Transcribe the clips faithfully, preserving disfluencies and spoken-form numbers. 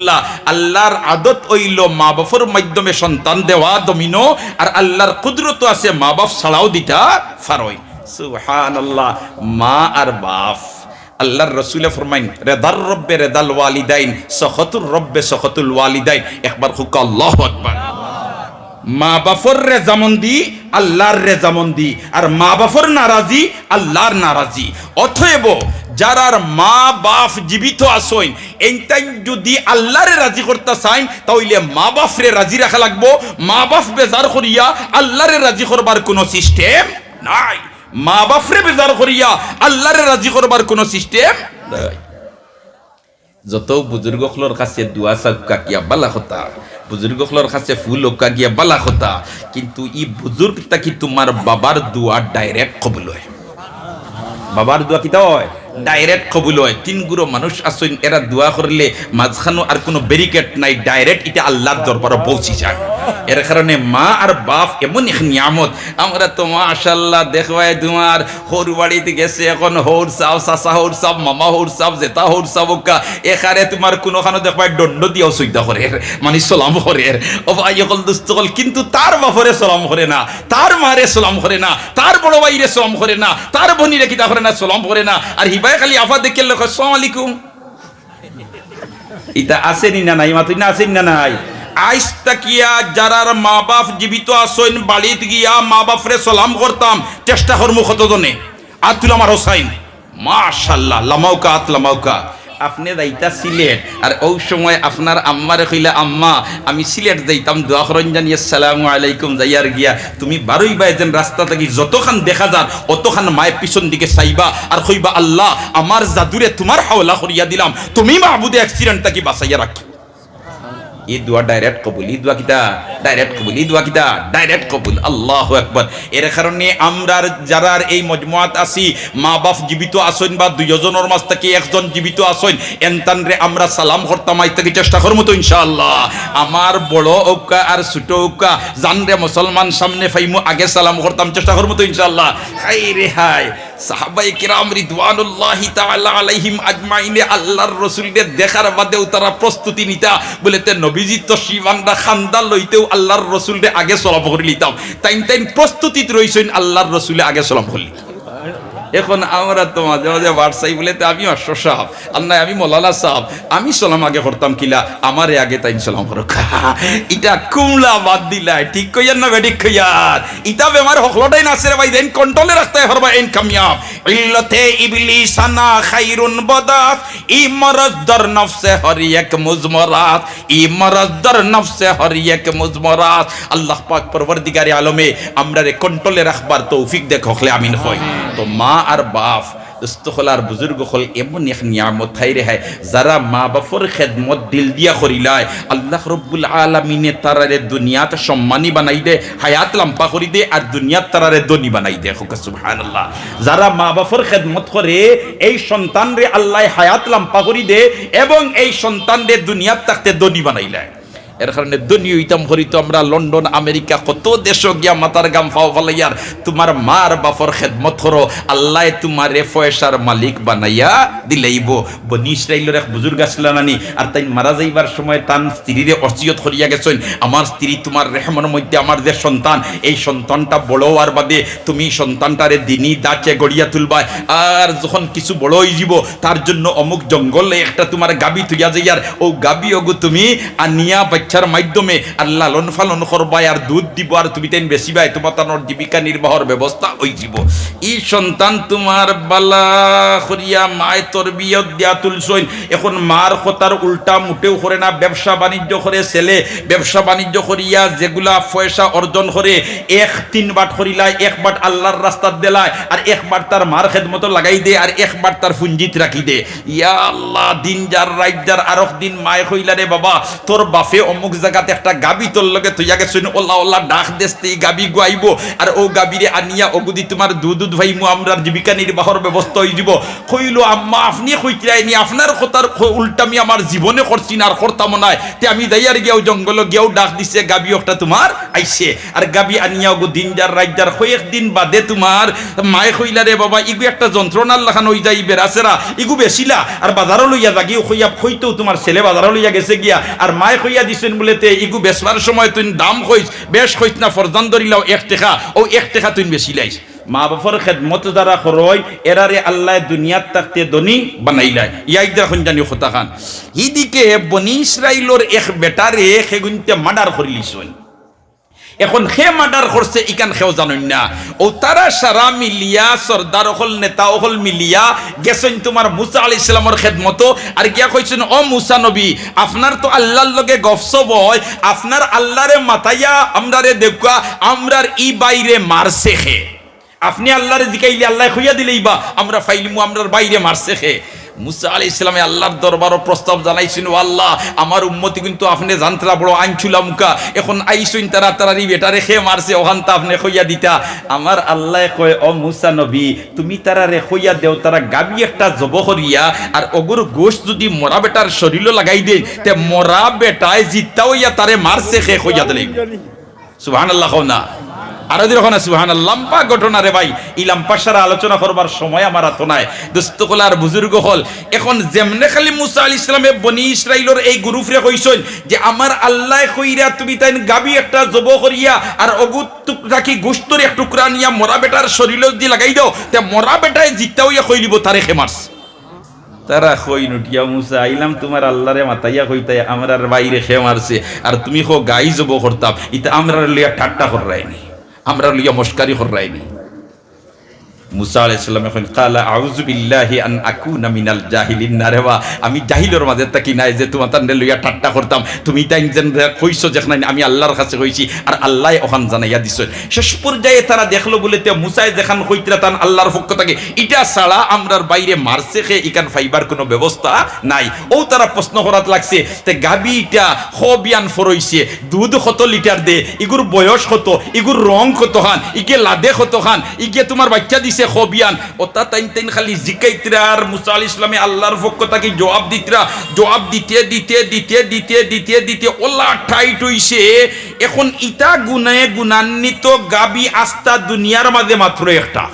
আল্লাহ, আল্লাহর আদত অইলো মা বাফর মাধ্যমে সন্তান দেওয়া দমিনো, আর আল্লাহর কুদরত আছে মা বাফ ছাড়াও দিতা পারইন। সুবহানাল্লাহ। মা আর বাফ, আল্লাহর রসুলে ফরমাইন, "রেদার রব্বে রেদাল ওয়ালিদাইন, সখতুর রব্বে সখতুল ওয়ালিদাইন।" একবার কউক্কা আল্লাহু আকবার। মা বাফর রেজামন্দি আল্লাহর রেজামন্দি, আর মা বাফর নারাজি আল্লাহর নারাজি। অতএব যারার মা বাফ জীবিত আছইন, এইনতাইন যুদি আল্লাহরে রাজি করতা চাইন, তা অইলে মা বাফরে রাজি রাখা লাগবো। মা বাফ বেজার করিয়া আল্লাহরে রাজি করবার কুনু system নাই। মা বাফরে বেজার করিয়া আল্লাহরে রাজি করবার কুনু system নাই। যত বুজুর্গ অকলর কাছে দোয়া চাউক্কা গিয়া বালা কথা, বুজুর্গ অকলর কাছে ফুল অউক্কা গিয়া বালা কথা, কিন্তু ই বুজুর্গ থাকি তুমার বাবার দোয়া direct কবুল অয়। বাবার দোয়া কিতা অয়? Direct কবুল অয়। তিন গুরু মানুষ আছইন, এরা দোয়া করলে মাঝখানো আর কুনু barricade নাই, direct ইটা আল্লাহর দরবারো পৌঁছি যায়। এর কারণে মা আর বাফ এমন এক নিয়ামত। আমরা তো মাশাআল্লাহ দেখবায় তুমার হউর বাড়িত গেছে, এখন হউর সাব, চাচা হউর সাব, মামা হউর সাব, জেঠা হউর সাব অউক্কা, এখানে তুমার কুনুখানো দেখবায় দণ্ড দিয়াও সইদা করের, মানি সালাম করের। ও ভাই অকল, দোস্ত অকল, কিন্তু তার বাফরে সালাম করে না, তার মারে সালাম করে না, তার বড় ভাইরে সালাম করে না, তার বইনরে কিতা করে না, সালাম করে না। আর হিবায় খালি আফা দেখিয়া কয়, "আসসালামু আলাইকুম।" ইতা আছে নি না নাই? মাতইন না, আছে নি না নাই? আইজ থাকিয়া যারার মা বাফ জীবিত আছইন, বাড়িত গিয়া মা বাফরে সালাম করতাম, চেষ্টা করমু কতজনে? আত তুলা মারো চাইন। মাশাআল্লাহ, লামাউক্কা, আত লামাউক্কা। আপনে যাইতা সিলেট, আর অউ সময় আপনার আম্মারে কইলা, "আম্মা, আমি সিলেট যাইতাম, দোয়া করইন জানি, আসসালামু আলাইকুম, যাইয়ার গিয়া।" তুমি বারইবায় যেন রাস্তা থাকি যতখান দেখা যার, অতখান মায় পিছন দিকে চাইবা, আর কইবা, "আল্লাহ, আমার জাদুরে তুমার হাওলা করিয়া দিলাম, তুমি মাবুদে accident থাকি বাঁচাইয়া রাখো।" ই দোয়া direct কবুল, ই দোয়া কিতা? Direct কবুল, ই দোয়া কিতা? Direct কবুল। আল্লাহু আকবার। এর কারণে আমরার যারার এই মজমুয়াত আছি, মা বাফ জীবিত আছইন বা দুইজনর মাঝ থাকি একজন জীবিত আছইন, এনতানরে আমরা সালাম করতাম, আইজ থাকি চেষ্টা করমু তো ইনশাআল্লাহ। আমার বড় অউক্কা আর ছোট অউক্কা, জানরে মুসলমান সামনে পাইমু, আগে সালাম করতাম, চেষ্টা করমু তো ইনশাআল্লাহ। হায় রে হায়, সাহাবায়ে কেরাম রিদওয়ানুল্লাহি তাআলা আলাইহিম আজমাইনে আল্লাহর রসুলরে দেখার বাদেউ তারা প্রস্তুতি নিতা, বলে, "তে নবীজি তশরিফ আনরা, কান্দা লইতেউ আল্লাহর রসুলরে আগে সালাম করিলিতাম।" তাইন তাইন প্রস্তুতিত রইছইন, আল্লাহর রসুলে আগে সালাম করিলিতা। এখন আমরা তো মাঝে মাঝে বাড় চাই বলে, "তে আমি মাস্টার সাব, আর নায় আমি মৌলানা সাব, আমি সালাম আগে করতাম কিলা, আমারে আগে তাইন সালাম করউক্কা।" ইটা কুমলা বাদ দিলায়, ঠিক কইয়ার না বেঠিক কইয়ার? ইতা বেমার হকলটাইন আছে রে ভাই, যেইন control-এ রাখতায় পারবা এইন কামিয়াব। ইল্লতে ইবলিসানা খাইরুন বদাত, ই মরজ দর নফসে হর এক মুজমরাত, ই মরজ দর নফসে হর এক মুজমরাত। আল্লাহ পাক পরওয়ারদিগারে আলমে আমরারে control-এ রাখবার তৌফিক দেখ, হকলে আমিন কই। তো মা আর বাফ, দোস্ত অকল আর বুজুর্গ অকল এমন এক নিয়ামত, হায় রে হায়, যারা মা বাফর খেদমত দিল দিয়া করিলায়, আল্লাহ রব্বুল আলামিনে তারারে দুনিয়াত সম্মানী বানাই দে, হায়াত লাম্বা করি দে, আর দুনিয়াত তারারে ধনী বানাই দে। কউক্কা সুবহানাল্লাহ। যারা মা বাফর খেদমত করে, এই সন্তানরে আল্লায় হায়াত লাম্বা করি দে এবং এই সন্তানরে দুনিয়াত থাকতে ধনী বানাইলায়। এর কারণে ধনী অইতাম করি তো আমরা লন্ডন, আমেরিকা, কত দেশো গিয়া মাথার ঘাম পাও ফালাইয়ার। তুমার মার বাফর খেদমত করো, আল্লায় তুমারে পয়সার মালিক বানাইয়া দিলাইবো। বনি ইসরাইলর এক বুজুর্গ আছলা না নি, আর তাইন মারা যাইবার সময় তান স্ত্রীরে ওসিয়ত করিয়া গেছইন, "আমার স্ত্রী, তুমার রেহেমর মধ্যে আমার যে সন্তান, এই সন্তানটা বড় অওয়ার বাদে তুমি সন্তানটারে দিনি ধাঁচে গড়িয়া তুলবায়, আর যখন কিছু বড় অইযিবো, তার জন্য অমুক জঙ্গলে একটা তুমার গাভী থইয়া যাইয়ার, অউ গাভী অগু তুমি আনিয়া বাইচ্চার মাধ্যমে আর লালন পালন করবায়, আর দুধ দিবো, আর তুমি তাইন বেচিবায়, তুমার তানর জীবিকা নির্বাহর ব্যবস্থা অইযিবো।" ই সন্তান তুমার বালা করিয়া মায় তরবিয়ত দিয়া তুলছইন, এখন মার কথার উল্টা মুটেও করে না, ব্যবসা বাণিজ্য করে ছেলে, ব্যবসা বাণিজ্য করিয়া যেগুলা পয়সা অর্জন করে, এক তিন বাট করিলায়, এক বাট আল্লাহর রাস্তাত দিলায়, আর এক বাট তার মার খেদমতো লাগাই দে, আর এক বাট তার পুঞ্জিত রাখি দে। ইয়া আল্লাহ, দিন যার রাইত যার, আরক দিন মায় কইলা, "রে বাবা, তোর বাফে অমুক জাগাত একটা গাবি তোর লগে থইয়া গেছইন, ওলা ওলা ডাক দেস্তে ই গাবি গু আইবো, আর অউ গাবিরে আনিয়া অগুদি তুমার দুধ উধ পাইমু, আমরার জীবিকা নির্বাহর ব্যবস্থা অইযিবো। কইলো, আম্মা, আপনে কইতরায়নি, আপনার কথার খ-, উল্টা আমি আমার জীবনে করছি না, আর করতামও নায়। তে আমি যাইয়ার গিয়াউ জঙ্গলো গিয়াউ ডাক দিছে, গাবি একটা তুমার আইছে। আর গাবি আনিয়া অগু দিন যার রাইত যার, কয়েকদিন বাদে তুমার মায়ে কইলা, রে বাবা, ইগু একটা যন্ত্রণার লাখান অইযায়, বেড়াছেড়া, ইগু বেচিলা, আর বাজারো লইয়া যাগি, কইয়া কইতেউ তুমার ছেলে বাজারো লইয়া গেছে গিয়া, আর মায়ে কইয়া দিছইন বুলে, তে ইগু বেচবার সময় তুইন দাম কইস, বেশ কইস না, ফরজান ধরিলাও এক টেকা, অউ এক টেকা তুইন বেচিলাইস। মা বাপর খেদমত যারা করইন, এরারে আল্লায় দুনিয়াত থাকতে ধনী বানাইলায়। ইয়াইদরা কইন জানি কথাখান। হিদিকে বনি ইসরাইলর এক বেটারে কেগুইন্তে মার্ডার করিলিছইন। এখন কে মার্ডার করছে, ইখান কেউ জানইন না। অউ তারা সারা মিলিয়া, সর্দার অকল, নেতা অকল মিলিয়া গেছইন তুমার মুসা আলাইহিস সালামর খেদমতো, আর গিয়া কইছইন, ও মুসা নবী, আপনার তো আল্লার লগে গফসফ অয়, আপনার আল্লারে মাতাইয়া আমরারে দেউক্কা, আমরার ই ভাইরে মারছে কে? আপনে আল্লারে জিকাইলে আল্লায় কইয়া দিলাইবা, আমরা পাইলিমু আমরার ভাইরে মারছে কে। মুসা আলাইহিস সালামে আল্লার দরবারো প্রস্তাব জানাইছইন, ও আল্লা, আমার উম্মতি কিন্তু আপনে জানতরা বড় আইনছুলা মুখা, এখন আইছইন তারা, তারার ই বেটারে কে মারছে, অখানতা আপনে কইয়া দিতা। আমার আল্লায় কয়, ও মুসা নবী, তুমি তারারে কইয়া দেও, তারা গাবি একটা জবো করিয়া আর অগুর গোশত যুদি মরা বেটার শরীলো লাগাই দেইন, তে মরা বেটায় জিত্তা অইয়া তারে মারছে কে কইয়া দিলাইবো। সুবহানাল্লাহ কও না? আরো জোরে কও না সুবহানাল্লাহ। লাম্বা ঘটনা রে ভাই, ই লাম্বা সারা আলোচনা করবার সময় আমার আতো নাই। দোস্ত অকল আর বুজুর্গ অকল, এখন যেমনে খালি মুসা আলাইহিস সালামে বনি ইসরাইলর এই গ্রুপরে কইছইন যে আমার আল্লায় কইরা তুমি তাইন গাবি একটা জবো করিয়া আর অগুত টুক-, থাকি গোশতর এক টুকরা আনিয়া মরা বেটার শরীলো যুদি লাগাই দেও, তে মরা বেটায় জিত্তা অইয়া কইলিবো তারে কে মারছে। তারা কইন উঠিয়া, মুসা, আইলাম তুমার আল্লারে মাতাইয়া কইতায়, আমরার ভাইরে কে মারছে, আর তুমি কও গাবি জবো করতাম, ইতা আমরারে লইয়া ঠাট্টা কররায়নি, আমরারে লইয়া মস্কারি কররায়নি। মুসা আলাইহিস সালামে কইন, কালা আউযু বিল্লাহি আন আকুনা মিনাল জাহিলিন। না রে বা, আমি জাহিলর মাঝে থাকি নায় যে তুমার তানরে লইয়া ঠাট্টা করতাম। তুমি তাইন যেন কইছো যেখান আমি আল্লার কাছে কইছি, আর আল্লায় অখান জানাইয়া দিছইন। শেষ পর্যায়ে তারা দেখলো বুলে তে মুসায় যেখান কইতরা তান আল্লার পক্ষ থাকি, ইটা ছাড়া আমরার ভাইরে মারছে কে, ইখান পাইবার কুনু ব্যবস্থা নাই। অউ তারা প্রশ্ন করাত লাগছে, তে গাবি ইটা ক বিয়ান ফরইছে, দুধ কত লিটার দে, ইগুর বয়স কত, ইগুর রং কতখান, ইগে লাদে কতখান, ইগে তুমার বাইচ্চা দিছে ক বিয়ান, অতা তাইন তাইন খালি জিকাইতরা। আর মুসা আলাইহিস সালামে আল্লার পক্ষ থাকি জবাব দিতরা, জবাব দিতে দিতে দিতে দিতে দিতে দিতে অলা টাইট অইছে। এখন ইতা গুণে গুণান্বিত গাবি আস্তা দুনিয়ার মাঝে মাত্র একটা।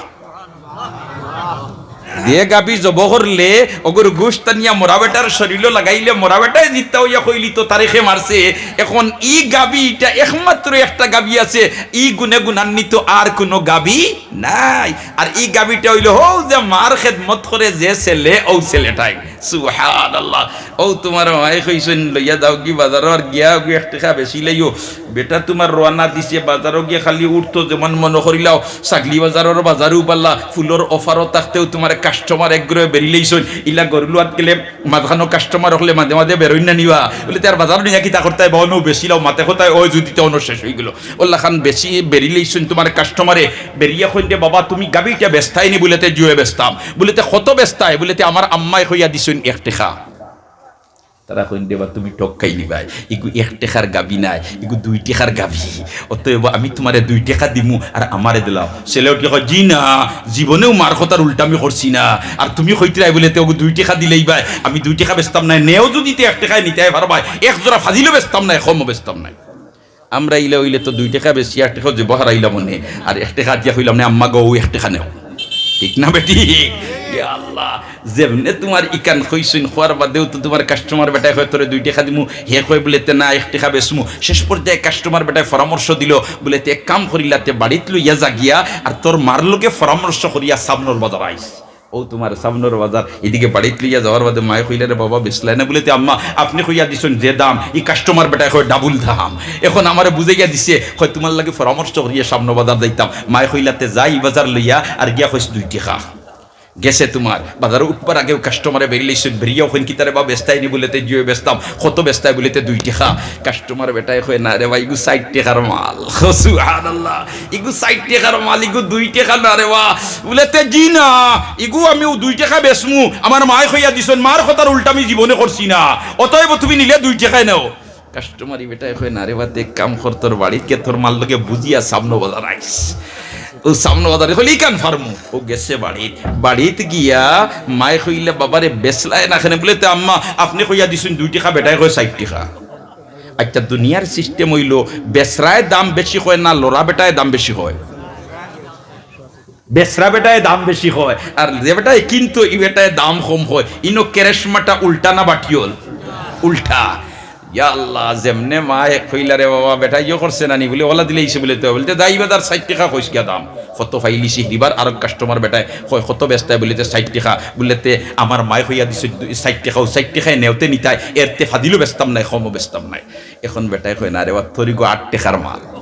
যে গাবি জবো করলে অগুর গোশত আনিয়া মরা বেটার শরীলো লাগাইলে মরা বেটায় জিত্তা অইয়া কইলিতো তারে কে মারছে। এখন ই গাবি ইটা একমাত্র একটা গাবি আছে, ই গুণে গুণান্বিত আর কুনু গাবি নাই। আর ই গাবিটা অইলো হউ যে মার খেদমত করে যে ছেলে, অউ ছেলেটাই। সুবহানাল্লাহ। অউ তুমার মায়ে কইছইন, লইয়া যাওগি বাজারো আর গিয়া অগু এক টেকা বেচিলাইও। বেটা তুমার রওয়ানা দিছে, বাজারো গিয়া খালি উঠতো, যেমন মনো করিলাও, ছাগলি বাজারর বাজারউ বালা, ফুলর অফারো থাকতেউ তুমার কাস্টমার একগরে বেরিলাইছইন। ইলা গরুলুয়াত গেলে মাঝখানো কাস্টমার অকলে মাঝে মাঝে বেরইন না নি বা? বুলে, তে আর বাজারো নিয়া কিতা করতায় বা, অনো বেচিলাও, মাতে কথায় অয় যুদি তে অনো শেষ অইগেলো। অলাখান বেশি বেরিলাইছইন তুমার কাস্টমারে, বেরিয়া কইন দে, বাবা, তুমি গাবিটা বেচতায় নি? বুলে, তে জি অয় বেচতাম। বুলে, তে কত বেচতায়? বুলে, তে আমার আম্মায় কইয়া দিছইন এক টেকা। তারা কইন দে, বা তুমি ঠগ খাইলিবায়, ইগু এক টেকার গাবি নায়, ইগু দুই টেকার গাবি। অতএব আমি তুমারে দুই টেকা দিমু আর আমারে দিলাও। ছেলে উঠিয়া কয়, জি না, জীবনেউ মার কথার উল্টা আমি করছি না। আর তুমি কইতরায় বুলে, তে অগু দুই টেকা দিলাইবায়, আমি দুই টেকা বেচতাম নায়, নেও যুদি তে এক টেকায় নিতায় পারবায়, এক জোড়া ফাজিলও বেচতাম নায়, কমও বেচতাম নায়। আমরা ইলা অইলে তো দুই টেকা বেশি, এক টেকা জেবো হারাইলাম অনে, আর এক টেকা দিয়া কইলাম না, আম্মা গো, এক টেকা নেও। ঠিক না বেঠিক? ইয়া আল্লাহ, যেমনে তুমার ইখান কইছইন, কওয়ার বাদেউ তো তুমার কাস্টমার বেটায় কয়, তোরে দুই টেকা দিমু, হে কয় বুলে, তে না, এক টেকা বেচমু। শেষ পর্যায়ে কাস্টমার বেটায় পরামর্শ দিলো, বুলে, তে এক কাম করিলা, তে বাড়িত লইয়া যাগিয়া, আর তোর মার লগে পরামর্শ করিয়া সামনর বাজার আইস। অউ তুমার সামনর বাজার, ইদিকে বাড়িত লইয়া যাওয়ার বাদে মায়ে কইলা, রে বাবা, বেচলায় না? বুলে, তে আম্মা, আপনে কইয়া দিছইন যে দাম, ই কাস্টমার বেটায় কয় ডাবল দাম। এখন আমারে বুঝাইয়া দিছে, কয় তুমার লাগি পরামর্শ করিয়া সামনো বাজার যাইতাম। মায়ে কইলা, তে যা ই বাজার লইয়া আর গিয়া কইস দুই টেকা। গেছে তুমার, বাজারো উঠবার আগেউ কাস্টমারে বেরিলাইছইন, বেরিয়াউ কইন, কিতারে বা বেচতায় নি? বুলে, তে জি অয় বেচতাম। কত বেচতায়? বুলে, তে দুই টেকা। কাস্টমার বেটায় কয়, না রে বা, ইগু ষাইট টেকার মাল। সুবহানাল্লাহ। ইগু ষাইট টেকার মাল, ইগু দুই টেকা না রে বা। বুলে, তে জি না, ইগু আমি অউ দুই টেকা বেচমু, আমার মায়ে কইয়া দিছইন, মার কথার উল্টা আমি জীবনে করছি না, অতএব তুমি নিলে দুই টেকায় নেও। কাস্টমারি বেটায় কয়, "না রে বা, তে এক কাম কর, তোর বাড়িত গিয়া তোর মার লগে বুঝিয়া সামনো বাজার আইস।" অউ সামনো বাজারে কইলে, "ইখান ফারমু।" অউ গেছে বাড়িত, বাড়িত গিয়া মায় কইলে, "বাবারে, বেচলায় না কেনে?" বুলে, "তে আম্মা, আপনে কইয়া দিছইন দুই টেকা, বেটায় কয় চাইর টেকা।" আইচ্ছা, দুনিয়ার সিস্টেম অইলো, বেচরায় দাম বেশি কয় না, লড়া বেটায় দাম বেশি কয়? বেচরা বেটায় দাম বেশি কয়, আর যে বেটায় কিনতো, ই বেটায় দাম কম কয়। ইনো কেরেশমাটা উল্টা না বাটিওল? উল্টা। ইয়া আল্লাহ, যেমনে মায় কইলা, "রে বাবা, বেটায় ইয়ো করছে না নি?" বুলে, "অলা দিলে ইসে।" বুলে, "তে?" বুলে, "তে যাই বাজার, চাইর টেকা কইস গিয়া দাম।" কত পাইলিছি, হিরিবার আরক কাস্টমার বেটায় কয়, "কত বেচতায়?" বুলে, "তে চাইর টেকা।" বুলে, "তে আমার মায় কইয়া দিছে চাইর টেকা, অউ চাইর টেকায় নেওতে নিতায়, এরতে ফাদিলও বেচতাম নায়, কমও বেচতাম নায়।" এখন বেটায় কয়, "না রে বা, তোর ইগু আট টেকার মাল।"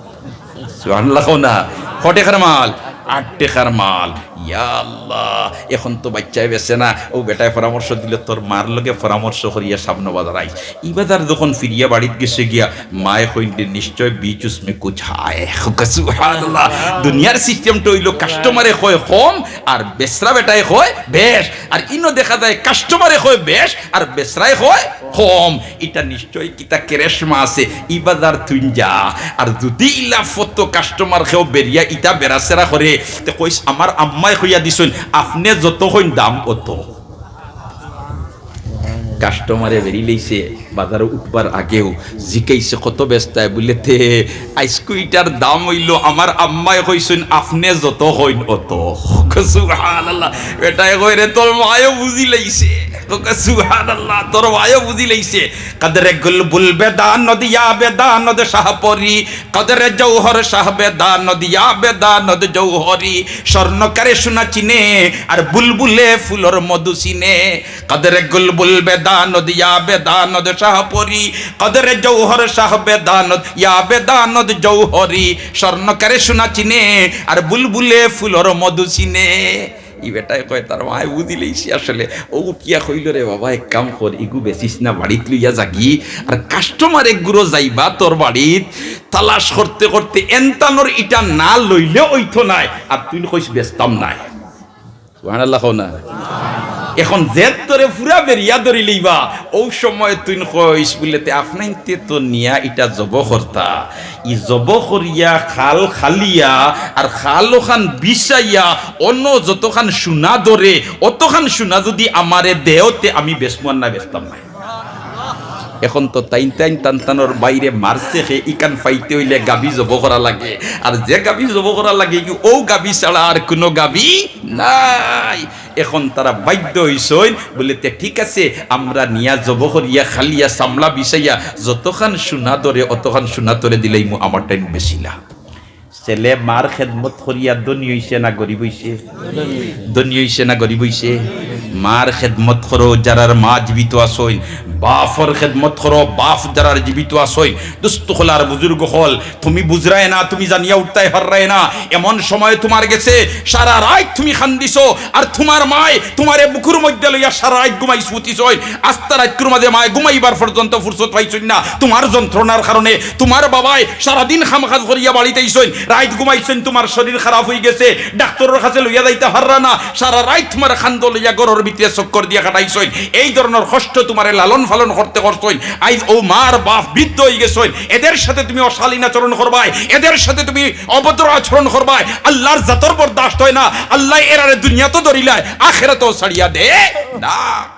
সুবহানাল্লাহ কও না। কয় টেকার মাল? আট টেকার মাল। ইয়া আল্লাহ, এখন তো বাইচ্চায় বেচে না। অউ বেটায় পরামর্শ দিলো, "তোর মার লগে পরামর্শ করিয়া সামনো বাজার আইস।" ই বাজার যখন ফিরিয়া বাড়িত গেছে গিয়া, মায় কইন, "নিশ্চয় বিচ উসমে কুছ হায়।" সুবহানাল্লাহ। দুনিয়ার সিস্টেমটা অইলো, কাস্টমারে কয় কম, আর বেচরা বেটায় কয় বেশ। আর ইনো দেখা যায়, কাস্টমারে কয় বেশ, আর বেচরায় কয় কম। ইটা নিশ্চয় কিতা কেরেশমা আছে, ই বাজার তুইন যা। আর যুদি ইলা ফতো কাস্টমার কেউ বেরিয়া ইতা বেড়াছেড়া করে, তে কইস, "আমার আম্মায় কইয়া দিছইন, আপনে যত কইন দাম অত।" কাস্টমারে বেরিলাইছে, বাজারো উঠবার আগেউ জিকাইছে, "কত বেচতায়?" বুলে, "তে আইজকু ইটার দাম অইলো, আমার আম্মায় কইছইন, আপনে যত কইন অত।" সুবহানাল্লাহ। বেটায় কয়, "রে, তোর মায়ও বুঝিলাইছে।" সুবহানাল্লাহ, তোর মায়ও বুঝিলাইছে। কদরে গুলবুল বেদানদ ইয়া বেদানদ শাহপরি, কদরে জৌহর শাহ বেদানদ ইয়া বেদানদ জৌহরি। স্বর্ণকারে সোনা চিনে, আর বুলবুলে ফুলর মধু চিনে। কদরে গুলবুল বেদানদ ইয়া বেদানদ শাহপরি, কদরে জৌহর শাহ বেদানদ ইয়া বেদানদ জৌহরি। স্বর্ণকারে সোনা চিনে, আর বুলবুলে ফুলর মধু চিনে। ই বেটায় কয়, তার মায় বুঝিলাইছে আসলে। অউ উঠিয়া কইলো, "রে বাবা, এক কাম কর, ইগু বেচিস না, বাড়িত লইয়া যাগি। আর কাস্টমার এগুরো যাইবা তোর বাড়িত, তালাশ করতে করতে এনতানোর ইটা না লইলে অইতো নায়, আর তুইন কইস বেচতাম নায়।" সুবহানাল্লাহ কও না। এখন জেদ তোরে পুরা বেরিয়া ধরিলাইবা, অউ সময় তুইন কইস বুলে, "তে আপনাইন্তে তো নিয়া ইটা জবো করতা, ই জবো করিয়া খাল খালিয়া আর খাল অখান বিছাইয়া অনো যতখান সোনা ধরে, অতখান সোনা যুদি আমারে দেও, তে আমি বেচমু, আর না বেচতাম নায়।" এখন তো তাইন তাইন তান তানোর বাইরে মারছে খে, ইখান পাইতে অইলে গাভী জবো করা লাগে, আর যে গাভী জবো করা লাগে, অউ গাভী ছাড়া আর কুনু গাভী নাই। এখন তারা বাধ্য অইছইন, বুলে, "তে ঠিক আছে, আমরা নিয়া জবো করিয়া খালিয়া চামড়া বিছাইয়া যতখান সোনা ধরে অতখান সোনা তোরে দিলাইমু, আমারটাইন বেচিলা।" ছেলে মার খেদমত করিয়া ধনী অইছে না গরিব অইছে? ধনী অইছে না গরিব অইছে? মার খেদমত করো যারার মা জীবিত আছইন, বাফর খেদমত করো বাফ যারার জীবিত আছইন। দোস্ত অকল আর বুজুর্গ অকল, তুমি বুঝরায় না, তুমি জানিয়া উঠতায় পাররায় না। এমন সময় তুমার গেছে, সারা রাইত তুমি কান্দিছো, আর তুমার মায় তুমারে বুকুর মধ্যে লইয়া সারা রাইত ঘুমাইছ ফুতিছইন। আস্তা রাইতকুর মাঝে মায় ঘুমাইবার পর্যন্ত ফুরসত পাইছইন না, তুমার যন্ত্রণার কারণে। তুমার বাবায় সারাদিন কাম কাজ করিয়া বাড়িত আইছইন, রাইত ঘুমাইছইন, তুমার শরীর খারাপ অইগেছে, ডাক্তরর কাছে লইয়া যাইতা পাররা না, সারা রাইত তুমার কান্দো লইয়া ঘরর ভিতরে চক্কর দিয়া কাটাইছইন। এই ধরনর কষ্ট তুমারে লালন পালন করতে করছইন। আইজ অউ মার বাফ বৃদ্ধ অইগেছইন, এদের সাথে তুমি অশালীন আচরণ করবায়, এদের সাথে তুমি অভদ্র আচরণ করবায়, আল্লার জাতর বরদাস্ত অয় না। আল্লায় এরারে দুনিয়াত ধরিলায়, আখেরাতও ছাড়িয়া দে না।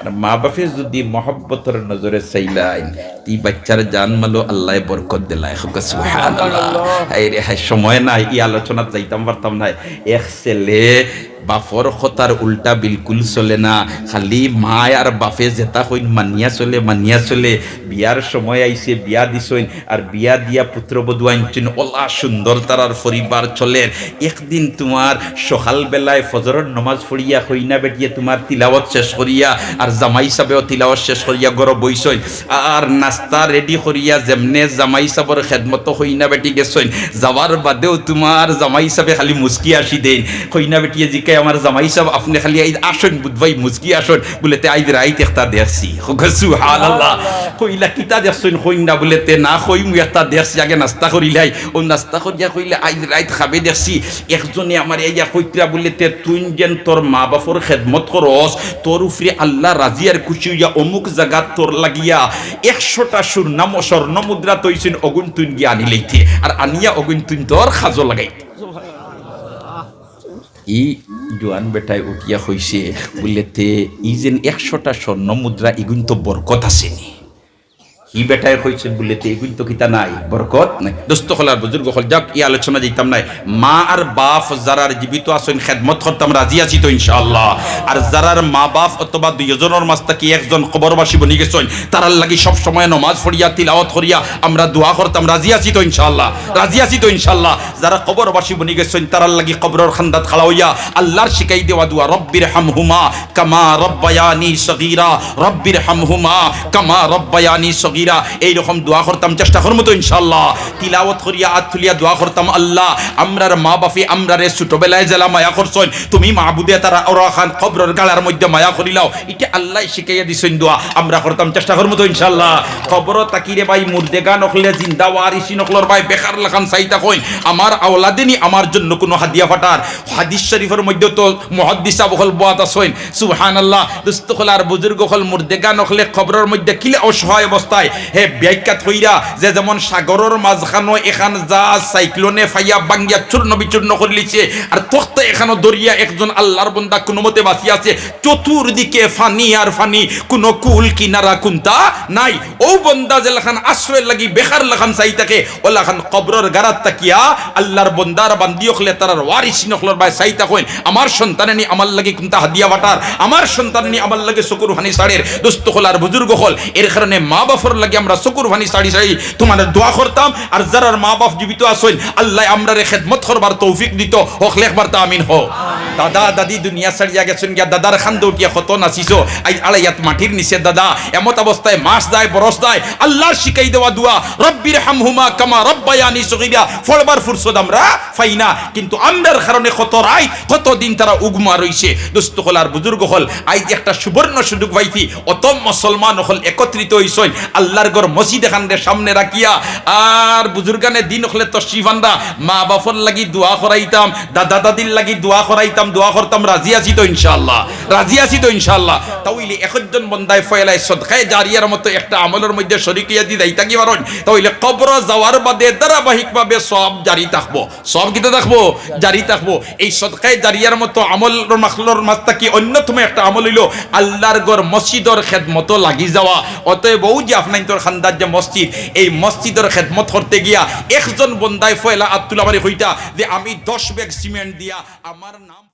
আর মা বাফে যুদি মহব্বতর নজরে চাইলাইন, ই বাইচ্চার জান মালো আল্লায় বরকত দিলায়। কউক্কা সুবহানাল্লাহ। হায় রে হায়, সময় নাই, ই আলোচনাত যাইতাম পারতাম নায়। এক ছেলে বাফর কথার উল্টা বিলকুল চলে না, খালি মায় আর বাফে যেতা কইন মানিয়া চলে, মানিয়া চলে। বিয়ার সময় আইছে, বিয়া দিছইন, আর বিয়া দিয়া পুত্রবধূ আনছইন, অলা সুন্দর তারার পরিবার চলের। একদিন তুমার সকাল বেলায় ফজরর নমাজ পড়িয়া কইনা বেটিয়ে তুমার তিলাওয়াত শেষ করিয়া আর জামাই সাবেও তিলাওয়াত শেষ করিয়া ঘরো বইছইন, আর নাস্তা রেডি করিয়া যেমনে জামাই সাবর খেদমতো কইনা বেটি গেছইন, যাওয়ার বাদেও তুমার জামাই সাবে খালি মুচকি আসি দেইন। কইনা বেটিয়ে জিকাইন, এ আমার জামাই সাব, আপনে খালি আইজ আছইন বুধবাই মুচকি আছইন, বুলে তে আইজ রাইত একটা দেখছি। কউক্কা সুবহানাল্লাহ। কইলা কিতা দেখছইন কইন না, বুলে তে না কইমু একটা দেখছি, আগে নাস্তা করিলাই। অউ নাস্তা করিয়া কইলা আইজ রাইত খাবে দেখছি, একজনে আমারে আইয়া কইতরা বুলে তে তুইন যেন তোর মা বাফর খেদমত করস, তোর উপরে আল্লাহ রাজি আর খুশি অইয়া অমুক জাগাত তোর লাগিয়া একশোটা স্বর্ণ মুদ্রা থইছইন, অগুন তুইন গিয়া আনিলাইতে, আর আনিয়া অগুন তুইন তোর কাজো লাগাইতে। ই জোয়ান বেটায় উঠিয়া কইছে, বুলে তে ই যেন একশোটা স্বর্ণ মুদ্রা, ইগুন তো বরকত আছে নি। ই বেটায় কইছে বুলে তে ইগুন তো কিতা নাই, বরকত নাই। দোস্ত অকল আর বুজুর্গ অকল, যাউক, ই আলোচনা দিতাম নায়। মা আর বাফ যারার জীবিত আছইন, খেদমত করতাম, রাজি আছি তো ইনশাআল্লাহ? আর যারার মা বাফ অথবা দুইজনর মাঝ থাকি একজন কবরবাসী বনি গেছইন, তারার লাগি সব সময় নমাজ পড়িয়া, তিলাওয়াত করিয়া আমরা দোয়া করতাম, রাজি আছি তো ইনশাআল্লাহ? রাজি আছি তো ইনশাআল্লাহ? যারা কবরবাসী বনি গেছইন, তারার লাগি কবরর কান্দাত খাড়া অইয়া আল্লার শিখাই দেওয়া দোয়া, "রব্বির হামহুমা কামা রব্বায়ানি সগীরা, রব্বির হামহুমা কামা রব্বায়ানি সগীরা।" এইরকম দোয়া করতাম, চেষ্টা করমু তো ইনশাআল্লাহ। তিলাওয়াত করিয়া আত তুলিয়া দোয়া করতাম, "আল্লাহ, আমরার মা বাফে আমরারে ছোটবেলায় যেলা মায়া করছইন, তুমি মাবুদে তারারে অখান কবরর গাড়ার মধ্যে মায়া করিলাও।" ইটা আল্লায় শিখাইয়া দিছইন দোয়া, আমরা করতাম, চেষ্টা করমু তো ইনশাআল্লাহ। কবরো থাকি রে ভাই, মুর্দেগান অকলে জিন্দা ওয়ারিসিন অকলর বায় বেখার লাখান চাই থাকইন, আমার আওলাদে নি আমার জন্য কুনু হাদিয়া পাঠার। হাদিস শরীফর মধ্যে তো মুহাদ্দিস সাব অকল বওয়াত আছইন, সুবহানাল্লাহ। দোস্ত অকল আর বুজুর্গ অকল, মুর্দেগান অকলে কবরর মধ্যে কিলা অসহায় অবস্থায় হে ব্যাখ্যাত কইরা যে যেমন সাগরর মাঝখানো এখান জাহাজ সাইক্লোনে ফাইয়া ভাঙ্গিয়া চূর্ণ বিচূর্ণ করিলিছে, আর তখতে এখানো দরিয়া একজন আল্লার বন্দা কুনুমতে বাঁচিয়া আছে, চতুর্দিকে ফানি আর ফানি, কুনু কুল কিনারা কুন্তা নাই। অউ বন্দা যেলাখান আশ্রয় লাগি বেখার লাখান চাই থাকে, অলাখান কবরর গাড়াত থাকিয়া আল্লার বন্দার বান্দি অকলে তারার ওয়ারিসিন অকলর বায় চাই থাকইন, আমার সন্তানে নি আমার লাগি কুন্তা হাদিয়া পাঠার, আমার সন্তানে নি আমার লাগি চকুর ফানি ছাড়ের। দোস্ত অকল আর বুজুর্গ অকল, এর কারণে মা বাফর লাগি আমরা চকুর ফানি ছাড়ি ছাড়ি তুমার দোয়া করতাম। আর যারার মা বাফ জীবিত আছইন, আল্লায় আমরারে খেদমত করবার তৌফিক দিতো, হকলে একবার তা আমিন কও। দাদা দাদি দুনিয়া ছাড়িয়া গেছইন গিয়া, দাদার কান্দো উঠিয়া কত নাচিছো, আইজ আড়াই আত মাটির নিচে দাদা, এমত অবস্থায় মাস যায়, বরস যায়, আল্লার শিখাই দেওয়া দোয়া, "রব্বির হামহুমা কামা রব্বায়ানি সগীরা" পড়বার ফুরসত আমরা পাই না, কিন্তু আমরার কারণে কত রাইত, কত দিন তারা উঘুমা রইছে। দোস্ত অকল আর বুজুর্গ অকল, আইজ একটা সুবর্ণ সুযোগ পাইছি, অত মুসলমান অকল একত্রিত অইছইন, আল্লার ঘর মসজিদ এখানরে সামনে রাখিয়া, আর বুজুর্গানে দিন অকলে তশরিফ আনরা, মা বাফর লাগি দোয়া করাইতাম, দাদা দাদির লাগি দোয়া করাইতাম, দোয়া করতাম, রাজি আছি তো ইনশাআল্লাহ? রাজি আছি তো ইনশাআল্লাহ? তা অইলে একজন বন্দায় পয়লায় সদকায়ে জারিয়ার মতো একটা আমলর মধ্যে শরিক অইয়া দি যাইতা কি পারইন, তা অইলে কবরো যাওয়ার বাদে ধারাবাহিকভাবে সওয়াব জারি থাকবো। সওয়াব কিতা থাকবো? জারি থাকবো। এই সদকায়ে জারিয়ার মতো আমলর মাখলর মাঝ থাকি অন্যতম একটা আমল অইলো আল্লার ঘর মসজিদর খেদমতো লাগি যাওয়া। অতএব অউ যে আপনাইন্তর কান্দাত যে মসজিদ, এই মসজিদর খেদমত করতে গিয়া একজন বন্দায় পয়লা আত তুলা মারি কইতা যে, "আমি দশ ব্যাগ সিমেন্ট দিয়া আমার নাম"